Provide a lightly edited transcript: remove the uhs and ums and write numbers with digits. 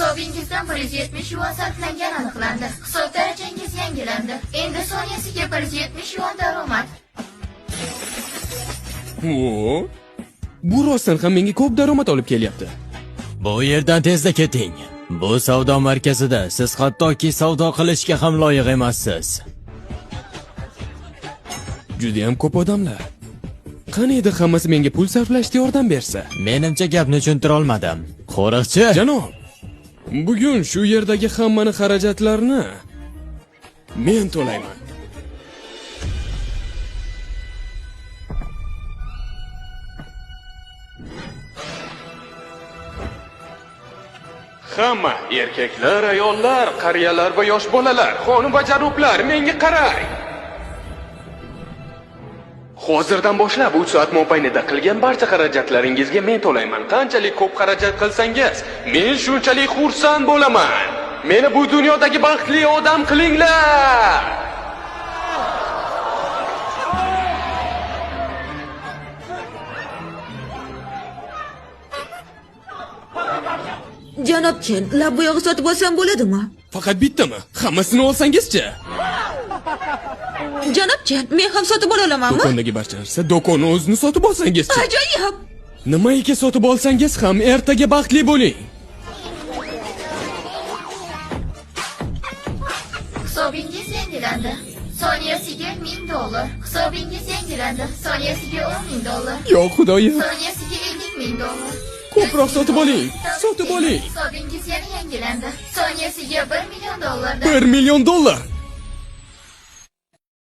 Hisobingizdan 170 yuan sarflangani aniqlandi. Hisob darajangiz yangilandi. Endi soniyasiga 170 yuan daromad. O, bu rostdan ham menga ko'p daromad olib kelyapti. Bu yerdan tezda keting. Bu savdo markazida siz hattoki savdo qilishga ham loyiq emassiz. Judayam ko'p odamlar. Qani edi hammasi menga pul sarflashda yordam bersa. Menimcha gapni tushuntira olmadim. Qo'riqchi! Janob, bugun shu yerdagi hammani xarajatlarini men to'layman. Hamma erkaklar, ayollar, qariyalar va yosh bolalar, xonim va janoblar, menga qarang. Hozirdan boshlab 3 soat mobaynida qilgan barcha xarajatlaringizga men to'layman. Qanchalik ko'p xarajat qilsangiz, men shunchalik xursand bo'laman. Meni bu dunyodagi baxtli odam qilinglar. Janob Chen, lab bo'yog'i sotib olsam bo'ladimi? Faqat bittami? Hammasini olsangizchi? Janob Chen, men ham sotib ola olamanmi? Do'kondagi barcha narsa do'konni o'zini sotib olsangizchi? Ajoyib! Nimaiki sotib olsangiz ham ertaga baxtli bo'ling. Hisobingiz yangilandi. Soniyasiga 1000 dollar. Hisobingiz yangilandi. Soniyasiga 10 ming dollar. Yo xudoyim, Soniyasiga 50 ming dollar. ko'proq sotib oling. Sotib oling. Hisobingiz yana yangilandi. Soniyasiga 1 million dollardan. 1 million dollar.